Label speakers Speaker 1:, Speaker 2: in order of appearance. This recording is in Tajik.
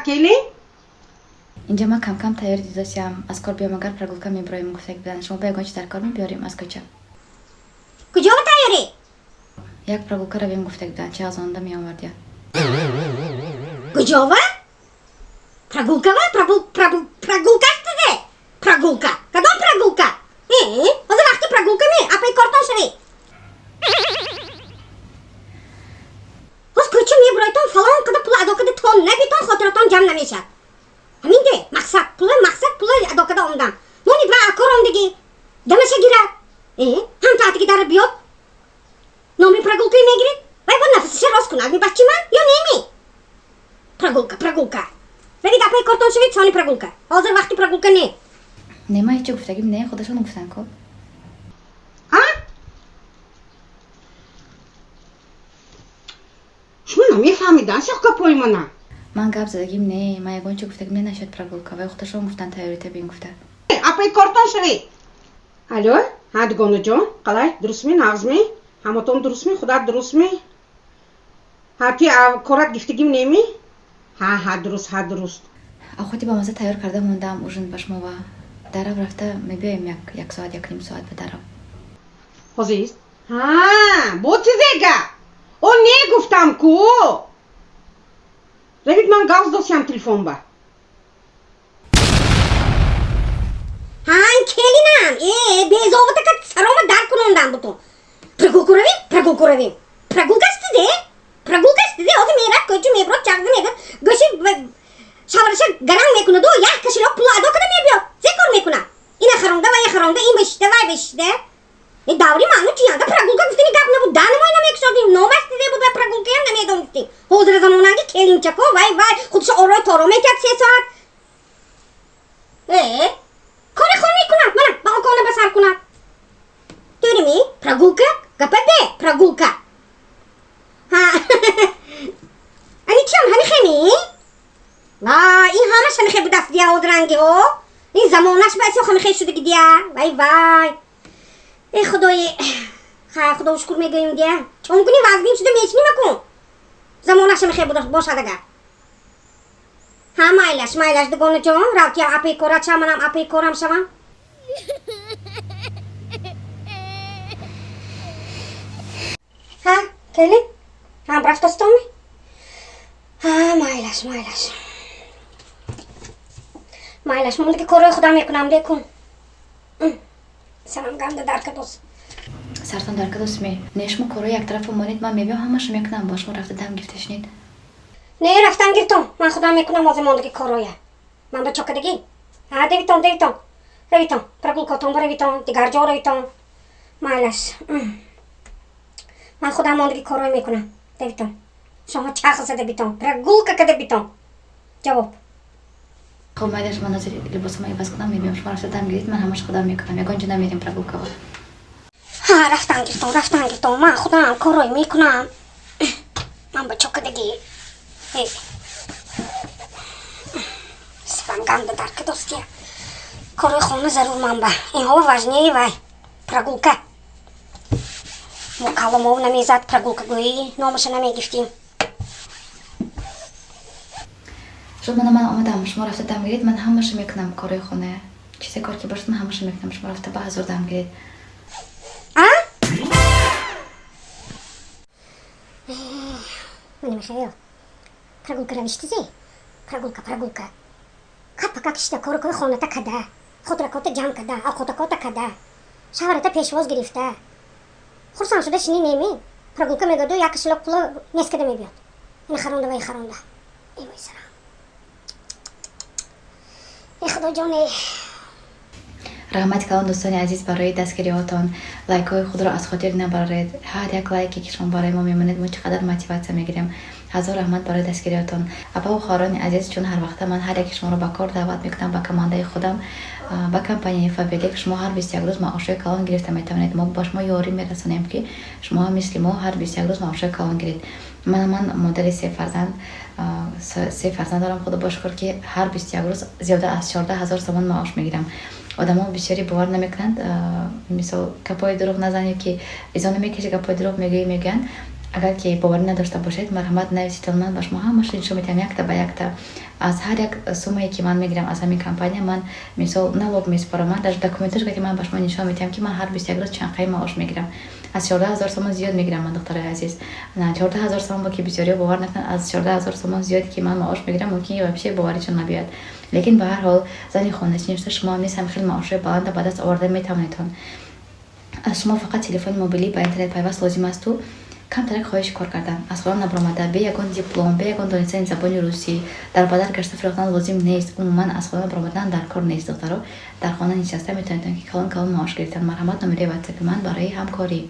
Speaker 1: Келин?
Speaker 2: Инҷа ман камкам тайёрӣ дидосиям. Аз кор биём, агар прогулка мебироем, гуфтак будан. Шумо ба ягон чи дар кор мебиёрем аз кӯча?
Speaker 3: Куҷо ба тайёрӣ?
Speaker 2: Як прогулка равем, гуфтак будан. Чағзонда меовардия.
Speaker 3: Куҷова? Прогулкава? Прогулка стизе? Прогулка. Кадом прогулка? Э, ҳозир вақти прогулка ме? Апаи кортон шавед. Ҳоз кӯча мебиройтон, фалон қадар пул адо карда то набитон, хотиратон ҷамъ намешавад. Ҳаминде мақсад пула, мақсад пула адо карда омдан. Монид ва акор омдагӣ. Дамаша гирад. Э, ҳам таатиги дара биёд. Номи прогулкаи мегиред? Вай бо нафасаша рост кунад ми баччи ман ё неми? Прогулка, прогулка. Равид, апаи кортон шавед, сони прогулка. Ҳозир вақти прогулка не.
Speaker 2: Не, ман ҳечо гуфтагим не, худашон гуфтанд ко.
Speaker 1: А? Шумо намефаҳмидан сиёх гапҳои мана?
Speaker 2: Ман гап задагим не, ман ягон чо гуфтагим не нашуд прогулка. Вай худашон гуфтанд, тайёрита бин гуфта.
Speaker 1: Апаи кортон шавед. Алло, ҳа, дугонаҷон, қалай, дурустми, нағзми? Ҳаматон дурустми, худат дурустми? Ҳа, ти корат гифтагим неми? Ҳа, ҳа, дуруст, ҳа, дуруст.
Speaker 2: Овқоти бамаза тайёр карда мондаам, ужин ба шумо ва дарав рафта мебиёем, як соат, як ним соат ба дарав.
Speaker 1: Ҳозист? Ҳа, бо чизе гап? О, не гуфтам ку. Равид, ман гавз досиям телефон ба.
Speaker 3: Ҳа, ин келинам. Э, безовата ка сарома дар кунондам бутун. Прогулку равем, прогулку равем. Прогулка стизе? Прогулка стизе? Ҳозир мерад, кӯча мебирод, чағзи мебирод, гӯши шавраша гаранг мекунаду як кашилок пул адо карда мебиёд. Зе кор мекунад? Ина харонда, вая харонда, ин бешида, вай бешида. Э, даври ману чиянда прогулка гуфтани гап набуд, данамой намекушодим, номаш стизе буд ва прогулкаям намедонистем. Ҳозира замонаги келинчако, вай вай, худша орои торо метиҳад 3 соат. Э, кори хон мекунад, мана ба окона ба сар кунад. Тӯрими? Прогулка? Гападе, прогулка. Ҳа. Ани чиам ҳами хеми? Ва, ин ҳамаш ҳами хе будаст дия ҳозирангиҳо. Ин замонаш ба асё ҳами хе шудаги дия. Вай вай. Э, худои. Хай, худо шукр мегӯем дия. Чон куни вазнин шуда мешиним акун. Замонаш ҳами хе бошад агар. Ҳа, майлаш, майлаш, дугонаҷон, рав ки апаи корат шав, манам апаи корам шавам. Ҳа, келин? Ҳам рафтостоми? Ҳа, майлаш, майлаш. Майлаш, мон диги корҳои худам мекунам, лекун. Сарам ганда дар кадос.
Speaker 2: Сартон дар кадос ме? Не, шумо корҳои яктарафа монед, ман мебиём, ҳамаашо мекунам, бо шумо рафта дам гирифта шинед.
Speaker 3: Не, рафтан гиртон, ман худам мекунам ҳозир мондиги корҳоя. Ман ба чокадагӣ. Ҳа, девитон, девитон. Равитон, прогулкатон баравитон, дигар ҷо равитон. Майлаш. Ман худам мондиги корҳоя мекунам. Девитон. Шумо чах зада битон, прогулка када битон. Ҷавоб.
Speaker 2: Хоб, майлаш, ман ҳозир либосама иваз кунам, мебиём, шумо рафта дам гиред, ман ҳамаашо худам мекунам. Ягон ҷо намерем прогулкава.
Speaker 3: Ҳа, рафтан гиртон, рафтан гиртон, ман худам корҳои мекунам. Ман ба чокадагӣ. Э. Сарам ганда дар кадостия. Корҳои хона зарур ман ба. Инҳо важнее вай. Прогулка. Мо каломов намезад, прогулка гӯӣ, номаша намегифтим.
Speaker 2: Шуд, мана ман омадам, шумо рафта дам гиред, ман ҳамаашо мекунам корҳои хона. Чизе кор ки бошад, ман ҳамаашо мекунам, шумо рафта ба ҳазор дам гиред.
Speaker 3: А? Мани Михаил, прогулка равиштизе? Прогулка, прогулка. Капака кишта корукои хоната када, хотракота ҷамъ када, авқотакота када, шавҳарата пешвоз гирифта. Хурсанд шуда шини неми? Прогулка мегӯяду як кишлок пула нес када мебиёд. Ина харонда вай харонда. Э, вой сарам. Э, худоҷоне.
Speaker 2: Раҳмати калон, дӯстони азиз, барои дастгириҳотон. Лайкҳои худро аз хотир набаред. Ҳар як лайке ки шумо барои мо мемонед, мо чӣ қадар мотиватсия мегирем. Ҳазор раҳмат барои дастгириҳотон. Апаву хоҳарони азиз, чун ҳар вақта ман ҳар яки шуморо ба кор даъват мекунам ба командаи худам, ба компанияи Фаберлик, шумо ҳар 21 рӯз маошҳои калон гирифта метавонед. Мо ба шумо ёрӣ мерасонем, ки шумо ҳам мисли мо ҳар 21 рӯз маошҳои калон гиред. Ман модари се фарзанд, се фарзанд дорам, худо бо шукр, ки ҳар 21 рӯз зиёда аз 14 000 сомон маош мегирам. Одамо бисёре бовар намекунанд, мисол, гапҳои дурӯғ назанӣ, ки изо намекаши, гапҳои дурӯғ мегӯӣ, мегӯянд. Агар ки боварӣ надошта бошед, марҳамат, нависитон, ман ба шумо ҳамаша нишон медиҳам якта ба якта. Аз ҳар як суммае, ки ман мегирам аз ҳамин компания, ман, мисол, налог месупорам. Ман даже документош ки ман ба шумо нишон медиҳам, ки ман ҳар 21 рӯз чанд қай маош мегирам. Аз 14 000 сомон зиёд мегирам ман, духтарои азиз. 14 000 сомон бо ки бисёриҳо бовар накунанд, аз 14 000 сомон зиёде ки ман маош мегирам, мумкин вообще боваришон набиёяд. Лекин ба ҳар ҳол, зани хоначин шуда, шумо низ ҳам хеле маошҳои баланда ба даст оварда метавонедон. Аз шумо фақат телефони мобилӣ ба интернет пайваст лозим асту камтарак хоҳиши кор кардан. Аз хона набаромада, бе ягон диплом, бе ягон донистани забони русӣ, дар бадар гашта фурӯхтан лозим нест. Умуман, аз хона баромадан дар кор нест, духтаро. Дар хона нишаста метавонедон, ки калон калон маош гирифтан. Марҳамат, номераи ватсапи ман барои ҳамкорӣ.